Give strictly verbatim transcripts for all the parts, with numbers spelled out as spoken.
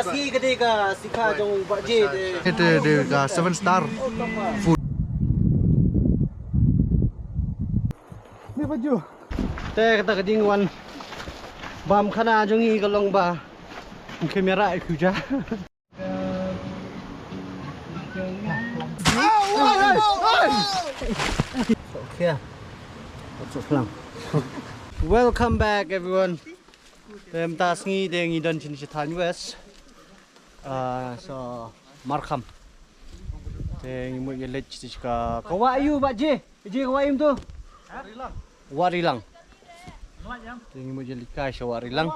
Sngi ka dei ka sngi kha jong Bah J te. Te dei ka seven star food. Ni baju. Te kata ka jingwan bam khana jong ngi ka long ba. Camera i khuja. Welcome back everyone. Te mynta sngi te ngi don sha Thaiñ West. Ah, so Markham. Te ngi mut ïa leit sha ka, ka wah aïu Bah J? Ji ka wah aïu to? Wah Rilang. Te ngi mut ïa leit kai sha Wah Rilang.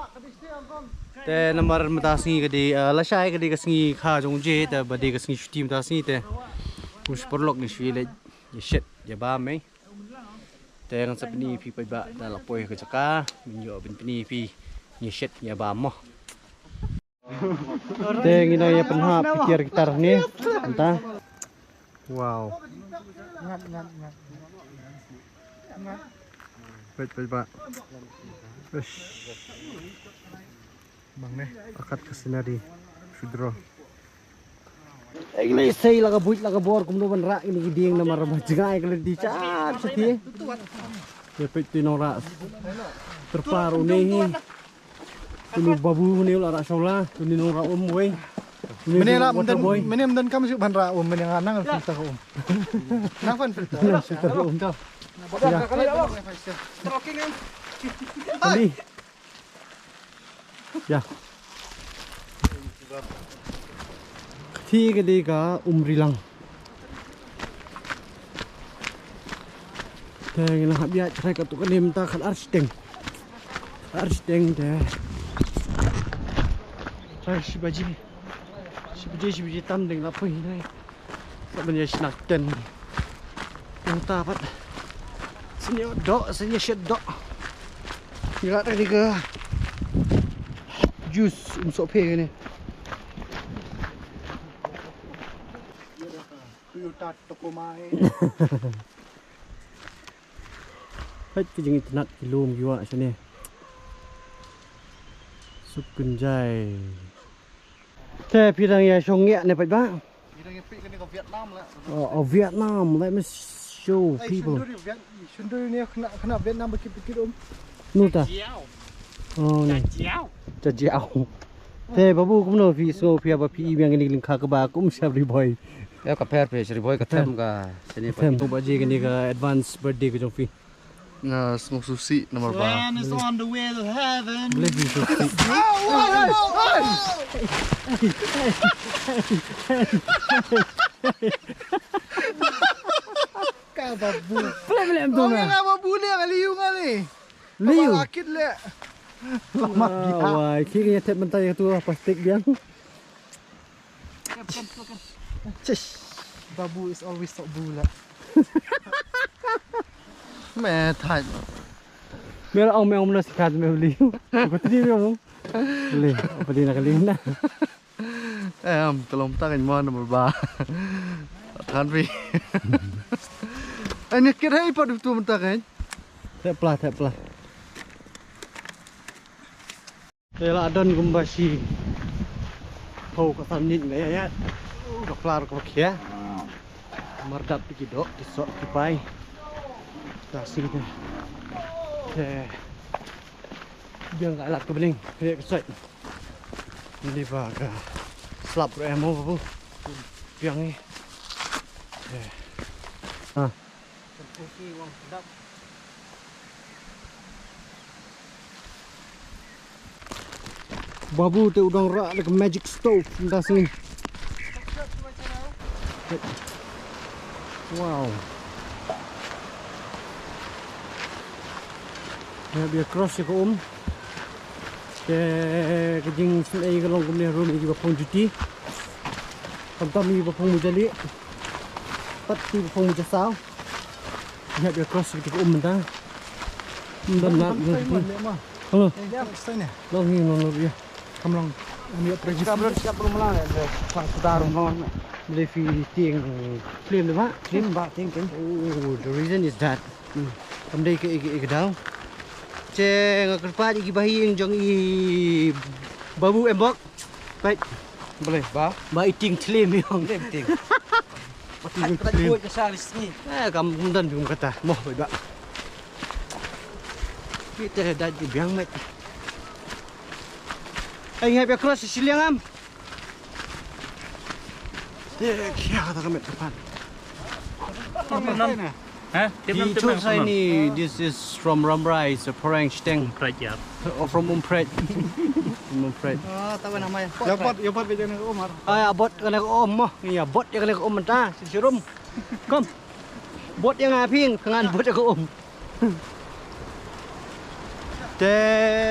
Te namar mynta sngi ka dei, ah, lashai ka dei ka sngi kha jong J, te ba dei ka sngi shuti mynta sngi te. Kum shu paralok ngi shu ïa leit ïa shet ïa bam eh. Te ngan sa pyni phi paidbah da la poi ka jaka, ban ïoh ban pyni phi ïa shet ïa bam mo. Te ngi nang ïa pynhap phi tiar gitar ni. Mynta. Wow. Peit paidbah. Ish. Bang ne, akat ka scenery. Sudro. Ai, ngi sei la ka buit la ka bor kumno ban rah ïa kine ki dieng namar ba jngai ka lynti char sha ki. Ïa peit tu nongrah. Tyrpar une hi. Une u babu une u la rah shawla, une nongrah um wei. Une u water boy. Mynne ym don kam shuh ban rah um, mynne nga nang filter um. Nang fan filter. Filter um. Ïa. Kali. Ïa. Kti ka dei ka Um Rilang. Te ngi la hap ïaid trai katto katne mynta khatar shiteng. Khatar shiteng te. Trai shi baje. Shi baje, shi baje tam dang la poi nai. Sa ban ïa shna ten. Nangta pat. Sien ïa doh, sien ïa shet doh. Ïa ka juice um soh phe kane. Toyota Tacoma. Peit ki jingitynnat ki lum ki wah shane. Suk kynjai. Te phi dang ïa shong ïa ne paidbah? Phi dang ïa peit kane ka Vietnam la. Oh, oh, Vietnam. Let me show people. Shynrut ïa Viet-, shynrut ïa kane, kane Vietnam ba kit ba kit um. Nu ta? Jiao. Oh, ni. Jiao. Jiao. Te babu kumno phi sngew phi ba phi i biang kane ka lyngkha kaba kum sha Ri Bhoi. Ïa ka pher phi sha Ri Bhoi ka them ka sini pa. Them. Ba ji kane ka advance birthday ka jong phi. Nga sngewsih namar ba. Swan is on the way to heaven. Bless you, sweet. Ka babu. Blem, blem tu na. Ka babu le kali yung kali. Liu. Kaba lakit le. Lama gila. Wai, ki kena tep mentai tu plastik biang. Chish. Babu is always sok bu la. Me thai. Me la ong me ong mena sikat me beli. Ko tadi me ong. Beli, apa dia nak kali na? Em, tolong tak kan mana berba. Kan pi. Ani kira ipat tu mentah kan? Tep lah, tep lah. Te la don kumba shi phew ka san minit nga ïaid. Ka plar ka khia. Mar dap ki doh ki soh ki pai. Ta sing te. Te biang ka lad ka bneng. Te ka sait. Ni ba ka slap ruh em mo babu. Biang ni. Te. Ah. Babu te u dang rah da ka magic stove mynta sngi. Wow. Ïa, bia cross ïa ka um. Te ka jingsngewsih ka long kumne harum ïa kiba phong juti. Khamtam ïa kiba phong mujali. Pat ïa kiba phong mujasaw. Ïa, bia cross ïa ka um mynta. Ym don lad ïa ka. Hello. Long hi long long ïa. Kam long. Am ïa practice. Kam long siap long mala ïa. Sang sudar long long. Beli fi tieng film de ba? Film ba tieng tieng. Oh, the reason is that. Hmm. Kam dei ka, ka, ka daw. Che nga kyrpad ïa ki bahaïing jong i Babu Embok. Bye. Boleh, ba? Ba iting tlim yong. Tlim, tlim. Ba iting tlim. Eh, kam don bim kata. Mo, bye, ba. Kita dah di biang, mate. Ai, ngai biar cross siliang am. Te, kia kata ka met ka pan. Tip nam, tip nam. He? Tip nam, tip nam. He told me this is from Rambrai, it's a Phareng shteng. Umpret, ya. Oh, from Umpret. From Umpret. Ah, tahu nama ya. Ya bot, ya bot bejana ka Umar. Ah, ya bot kane ka um mo. Ya bot ya kane ka um ta. Sirum. Kom. Bot ya nga ping, ngan bot ya ka um. Te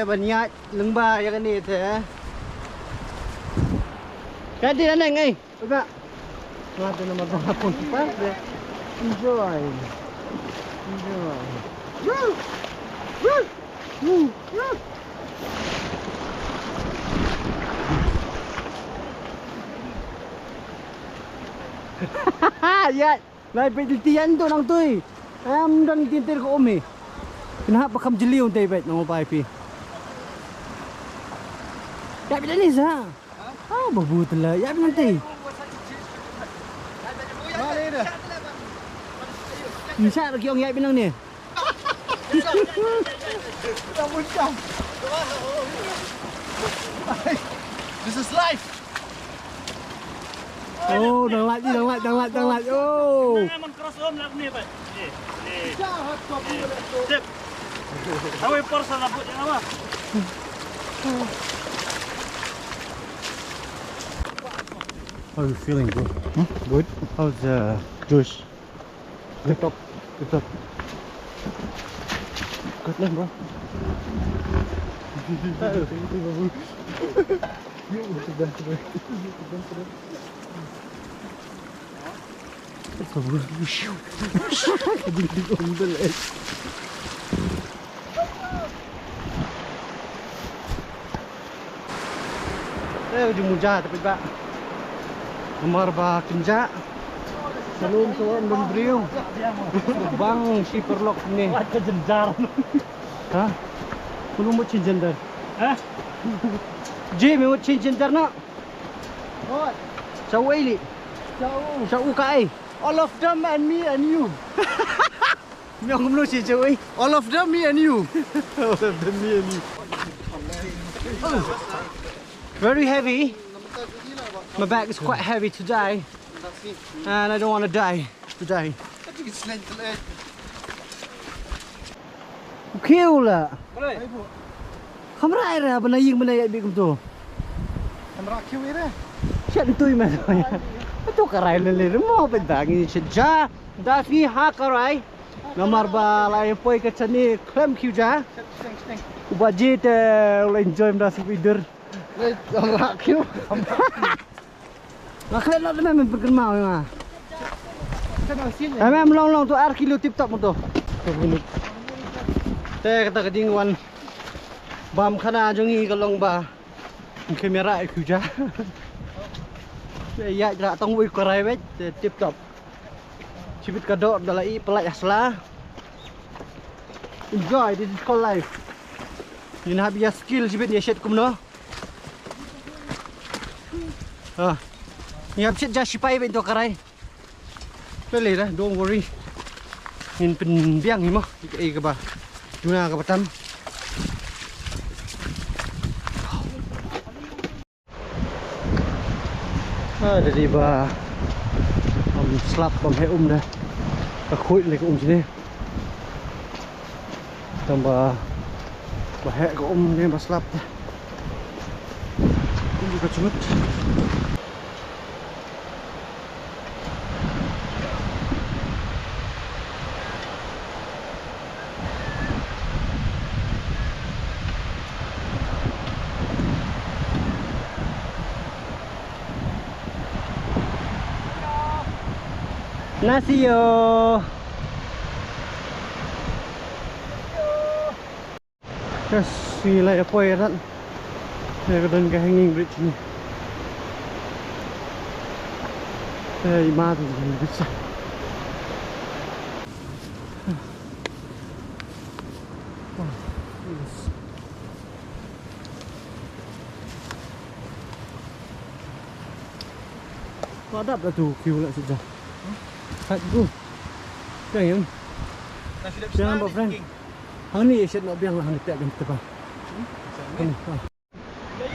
ban ïaid lyngba ïa kane te. Ka dei neng ei. Uga. Nga te namar ba pun pas de. Enjoy. Enjoy. Woo! Woo! Woo! Woo! Ïaid. Lai peit lynti ïa ntu nangtu. Em don lynti ter ka um hi. Kynhap ba kham jylliew nte peit nang u pai phi. Ïa peit lynti sa. Ah, babu tela ïa peit lynti. Nsa ki ong ïa peit nang ni. This is life. Oh, dang lait, dang lait, dang lait, dang lait. Oh. Nang mon cross om lak ni, Pak. Ni, ni. Tip. Awi por sa labut yang apa? How are you feeling, bro? Hmm? Good. How's the juice? Good. Tip top. Tip top. Good lah, bro. Eh, ujung muja tapi ba. Namar ba kynja. Salum sawam dan briew. Bang shi paralok ni. Wat ka jynjar. Ha? Kunu mut chin jynjar. Ha? Ji me mut chin jynjar na. What? Shaw ei li. Shaw. Shaw ka ei. All of them and me and you. Nyong mlu shi shaw ei. All of them, me and you. All of them, me and you. Very heavy. My back is quite heavy today. And I don't want to die today. Khiu la. Khamra ai ra bana ying bana ya bi kumtu. Khamra khiu ira. Shen tui ma. Tu karai le le mo ben da ngi shen ja. Da fi ha karai. Namar ba la poi ka chani klem khiu ja. Uba ji te la enjoy da su idur. Le khamra khiu. Nga klet lot me me pyrkhat mau nga. Em em long long tu ar kilo tip top tu. Te kata ka ding wan bam khana jong ngi ka long ba. Camera ai khuja. Te ya jra tong wei korai wei te tip top. Chibit ka dor da la i pelai asla. Enjoy, this is called life. Ngin hap ïa skill chibit ïa shet kumno. Ah. Ngi hap shet ja sipai ben to karai. Pele dah, don't worry. Ngin pynbiang hi mo. Ika ika ba. Duna ka batam. Ah, da dei ba, um, slap bym heh um da. Ka khuid lei ka um shane. Tang ba, ba heh ka um ne ba slap da. Um ka chungut. Nasi yo. Yes, ngi la ïa poi rat. Ïa ka don ka hanging bridge ni. Ïa i ma tu ka bridge. Oh, yes. Adap da tu kiu la sejak. Hat gu. Biang yun. Biang ba friend. Hangne shet no biang la hangne tak kan tepa. Hangne.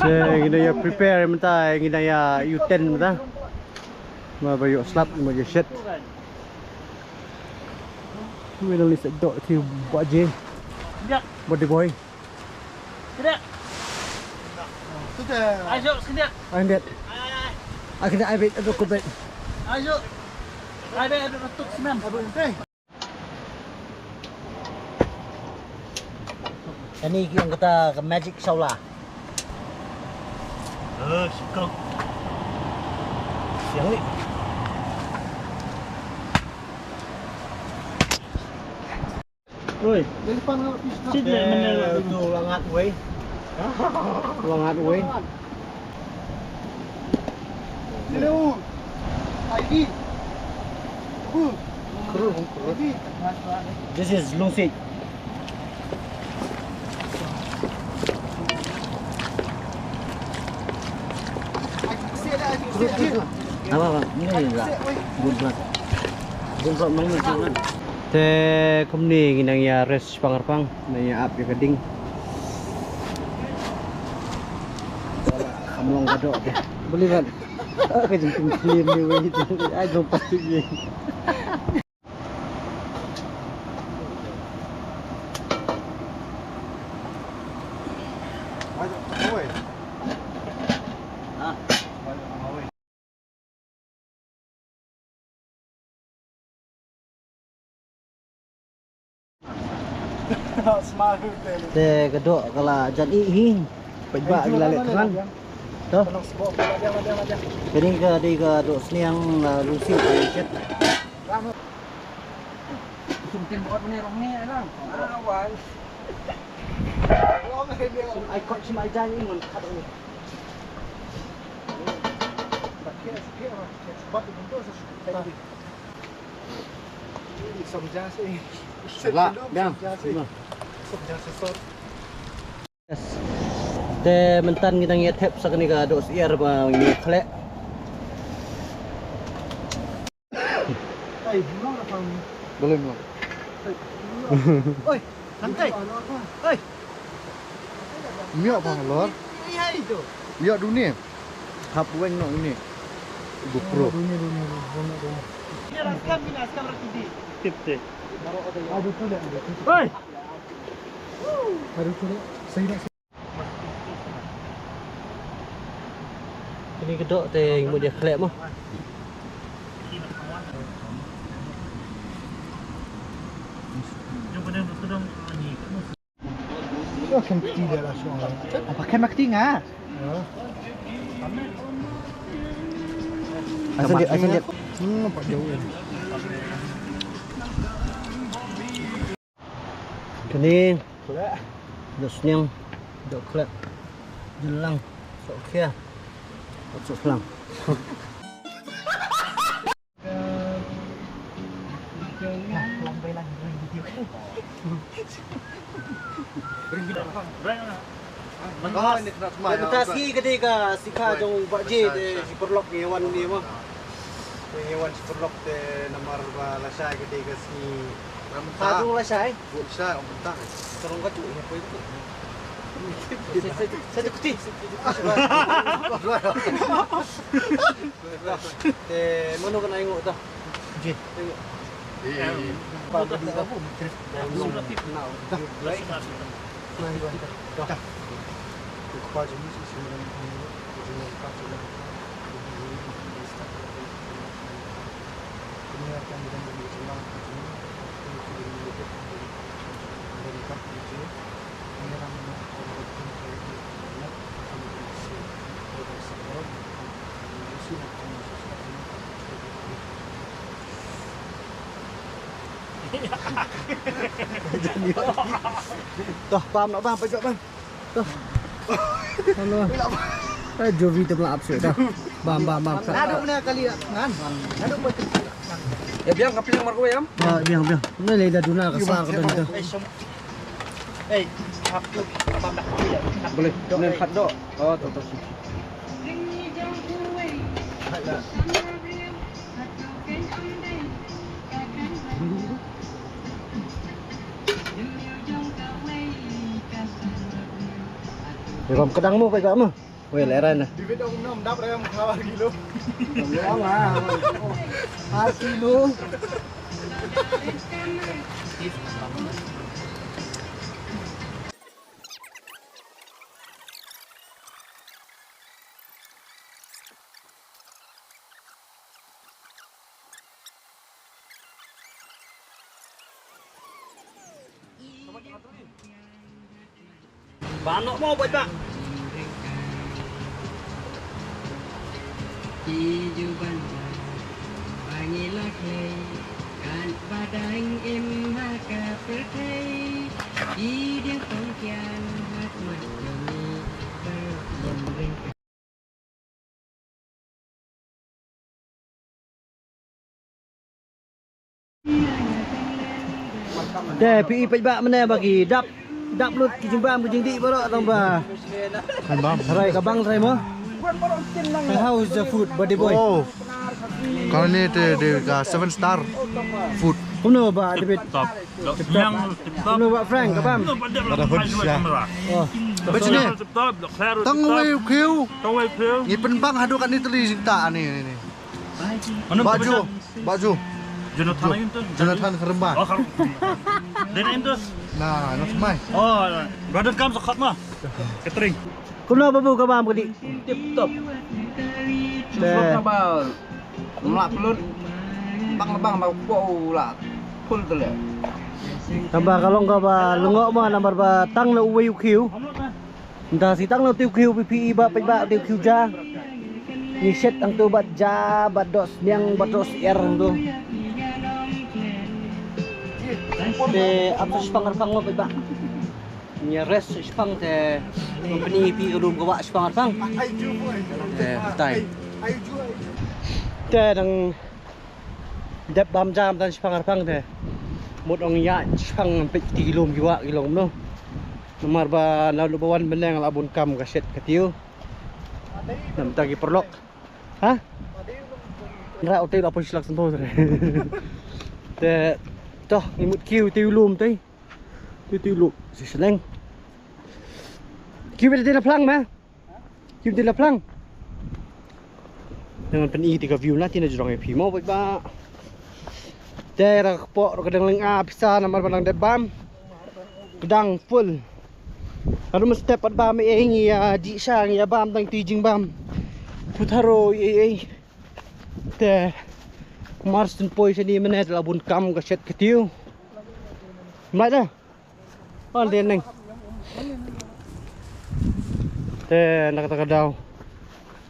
Te ngi dang ïa prepare mynta, ngi dang ïa ïu tent mynta. Ba ba ïoh slap, ba ïoh shet. Ngi dang list dok ti ba je. Body boy. Ayo, sekedak. Ayo, sekedak. Ayo, sekedak. Ayo, bet, ayo, bet. Ayo. Ayo, bet, ayo, tuk senam. Kane ki ong kata ka magic shaola. Eh, shikong. Siang ni. Oi. Sit le mana tu langat wei. Langat wei. Hello. Ai di. Bu. Kru, kru. This is lungsit. Apa, apa? Ini enggak. Good luck. Good luck, mana tu kan? Te kumne ngi nang ïa rest shipang arpang, nang ïa ap ïa ka ding. Kam long ka doh te. Boleh ban. Ka jingpynkhlim ni wei tu. Ai dong plastik ni. Te ka doh ka la jan ih hi. Peit ba ki la leh than. To. Kane ka dei ka doh sniang la lungsiej ka chet. Sum tin bot ne rong ne lang. Awan. Ai kot sim ai jan ih ngon khat ni. Lah, biang. Yes. Te mynta ngi dang ïa thep sa kane ka doh syiar ba ngi khleh. Boleh mo. Oi, santai. Oi. Miak bang lor. Iya itu. Iya dunia. Hap weng nok ini. GoPro. Dunia, dunia, dunia, dunia. Ini raskam, ini raskam rakidi. Tip tip. Aduh tu dah. Oi. Aduh tu dah. Saya nak. Kane ka doh te ngi mut ïa khleh mo. Ïoh khlem kti de la shuwa. Apa khlem kti nga? Asan dia, asan dia. Hmm, nampak jauh kan. Kane doh sniang, doh khleh, jylla, sohkhia, sohlang. Mynta sngi ka dei ka sngi kha jong u Bah J te shi paralok ngi wan ni mo. Ngi wan shi paralok te namar ba lashai ka dei ka sngi. Ka dei lashai. Bun lashai ong mynta. Tolong ka tu ïa poi tu. Sa sa sa kuti. Te mano kan ai ngo ta. Ji. Toh, pam noh bam, pajok bam. Toh. Hello. Eh, Jovi tu pula absent dah. Bam, bam, bam. Ada punya kali ya, kan? Ada buat. Ya biang, kapi yang marko ya. Ah, biang, biang. Ni le da duna ka sar ka dun tu. Eh, hap tu, bam dah. Boleh. Ni khat dok. Oh, tu tu. Ram kedang mo, paidbah mo. Wei, leran na. David ong nom dap rem khawa kilo. Ong ah. Ar kilo. Ba noh mo, paidbah. Ki ju ban ba ngi la klei, kan ba dang im ha ka pyrthei. Ki dang tong kian ha khmat jong ngi, baroh ym ring. Te phi i paidbah mynne ba ki dap, dap lut ki jingbam ki jingdih baroh tang ba. Kan bam. Tharai ka bang tharai mo. How is the food, buddy boy? Oh. Kane te de ka seven star food. Kumno ba, David? Top. Tip top. Kumno ba, Frank, ka bam? Ada hot sha. Oh. Ba sini. Tip top, lok khair. Tang wei u khiu. Tang wei u khiu. Ngi pynbang haduh kat ni teli jingta ni, ni, ni. Mano ba Ju, ba Ju. Jonathan ayu tu. Jonathan Kharemba. Oh, Kharemba. Dia ni tu. Nah, nak mai. Oh, brother kam sekat mah. Catering. Kumno babu ka bam ka dih? Tip top. Te. Shuh shuh na ba mlak plut. Bang bang ba po la full tu le. Tang ba ka long kaba lyngngoh ma namar ba tang na uwei u khiu. Nda si tang na uwei u khiu phi phi i ba peit ba uwei u khiu ja. Ngi shet tang tu bad ja bad dos niang bad dos er tang tu. Te ap sa shipang arpang mo peit ba. Ngi rest shipang te company phi ka lum ka wah shipang arpang. Te tai. Te dang dep bam jam tan shipang arpang te. Mut ong ïa shipang peit ki lum ki wah ki long no. Namar ba na lu ba wan bneng la bun kam ka shet ka tiu. Nam ta ki paralok. Ha? Nra hotel apa silak sentuh. Te toh ngi mut kiu tiu lum te. Tiu tiu lum si seneng. Kiu bel dei na plang ma. Kiu bel dei na plang. Ngan pyni te ka view na te na jrong ïa phi mo bad ba. Te ra ka pok ra ka dang lynga pisa namar ba dang dep bam. Ka dang full. Harum step pat bam ei ei ngi ïa dih sha ngi ïa bam tang te jingbam. Putharo ei ei. Te mar syn poi shane mynne te la bun kam ka shet ka tiu. Mlai da. Wan te neng. Te na kata ka daw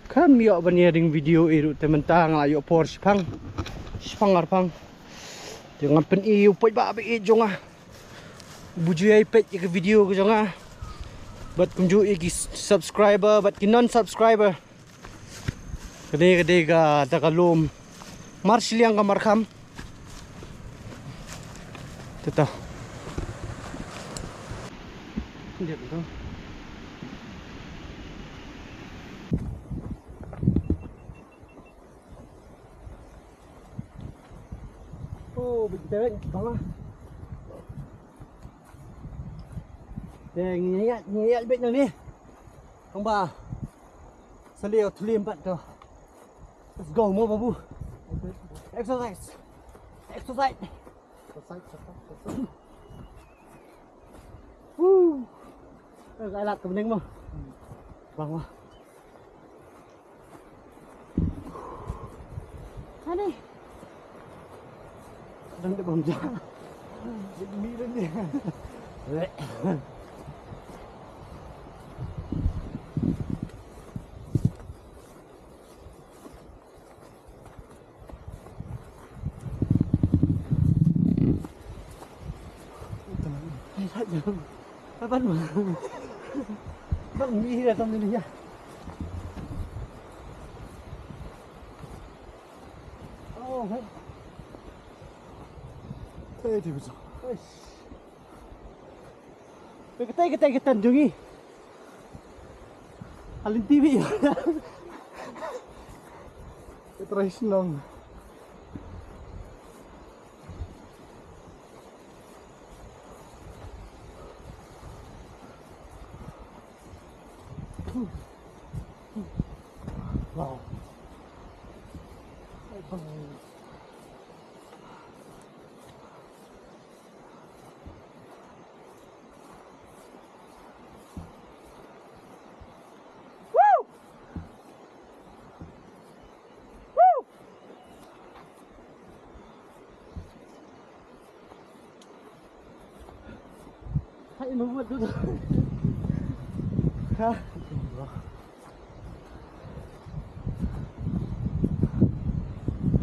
kam ïoh ban ïa ding video i ruh te mynta nga la ïoh por shipang. Shipang arpang. Te ngan pyni u peit ba ba i jong nga. Bu ju ïa peit ïa ka video ka jong nga. Bad kumjuh ïa ki subscriber bad ki non subscriber. Ka dei ka dei ka da ka lum. Mar shiliang ka mar kham. Te ta. Oh, bit bit bang ah. Te ngi ïa ngi ïa bit nang ni. Kong ba. Sa liu thlim pat to. Let's go mo babu. Exercise. Exercise. Exercise, exercise, exercise. Woo. Eh, ka lak ka bneng mo. Bang mo. Ani. Dang dep bam ja. Dep mi dang dia. Katai katai katan jong ngi. Alin T V. Katai shnong. Hai, mau buat tu tu. Ha?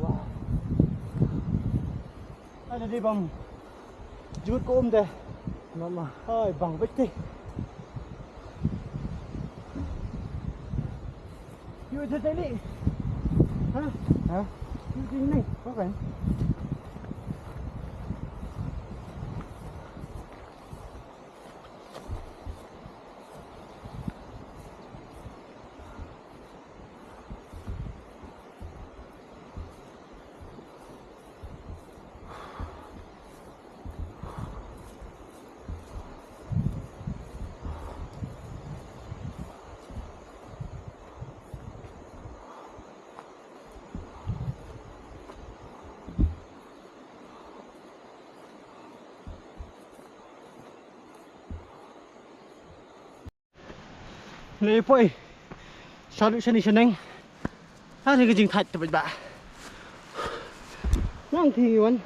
Wah. Ada di bang. Jut ko um deh. Mama. Hai, bang beti. Yu ite teli. Ha? Ha? Yu ite ni. Apa kan? Lei poi. Salu shane shaneng. Ani ka jingthait te ba. Nang ti wan.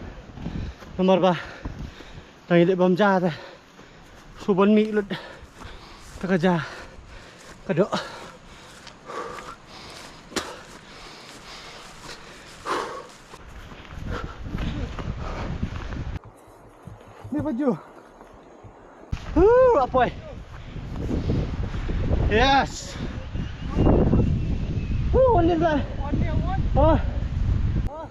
Namar ba. Tang ide bam ja te. Suban mi lut. Ta ka ja. Ka do. Ni baju. Huh, apoi. Yes. Huh, one is like. Oh. Huh.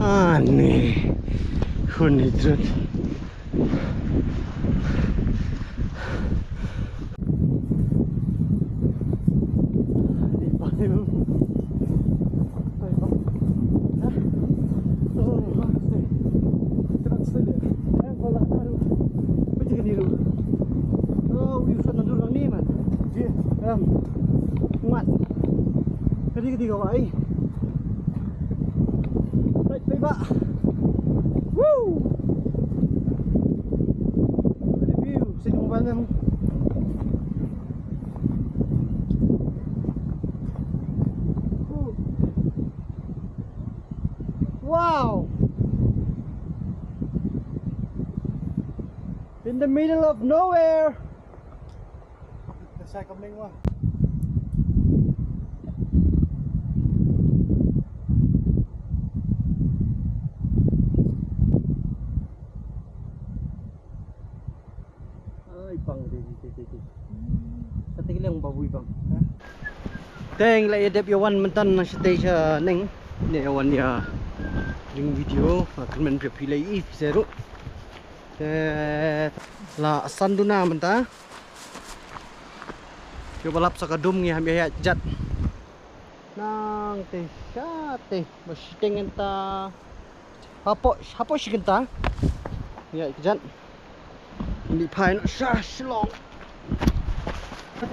Ani hun hidrat. Mat. Kadi kadi ka wai. Right, bye bye. Woo! Look at the view. Sit on one of them. Wow! In the middle of nowhere. Ka sai ka meng wa. Ai, pang, di, di, di, di. Sa te ki liang ba bui pang. Ha? Te ngi la ïa dep ïa wan mynta na shatei shaneng. Ne ïa wan ïa ring video, ah, kyrmen phi la ïohi phi seh ruh. Te la san duna mynta. Ïoh ba lap sa ka dum ngi hap ïa ïaid kjat. Nangtei shatei ba shiteng kynta. Hapoh, hapoh shi kynta. Ïaid kjat. Ngi phai noh sha Shillong.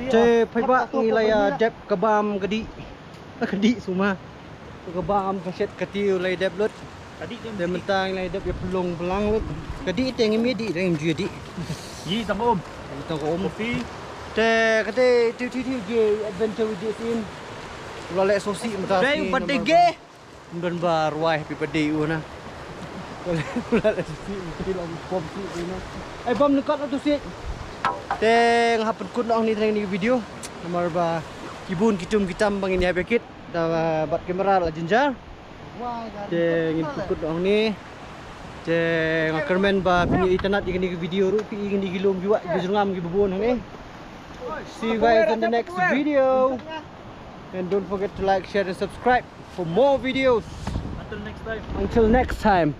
Te phai ba ngi la ïa dep ka bam ka dih. Ka dih suma. Ka bam ka shet ka tiew la ïa dep lut. Te mynta ngi la ïa dep ïa pynlong pynlang lut. Ka dih te ngim ïa dih, ngim ju ïa dih. Yi tang um. Yi tang um. Kopi. Te kata tiew tiew tiew je adventure wi dih sien. La leh sosi mynta. Dei sien ba dei namar ge. Ym don ba rwai happy birthday u na. Ai bam nyngkong tu si. Te nga hap pynkut noh ni tang ni video. Namar ba ki bun ki tum ki tam ba ngin ïa beh kit. Da bad kamera la jynjar. Te ngin pynkut noh ni. Te nga kyrmen ba phin ïa itynnad ïa kine ki video ruh phi ïa kine ki lum ki wah ki jyrngam ki bun hangne. See you guys in the next video. And don't forget to like, share and subscribe for more videos. Until next time. Until next time.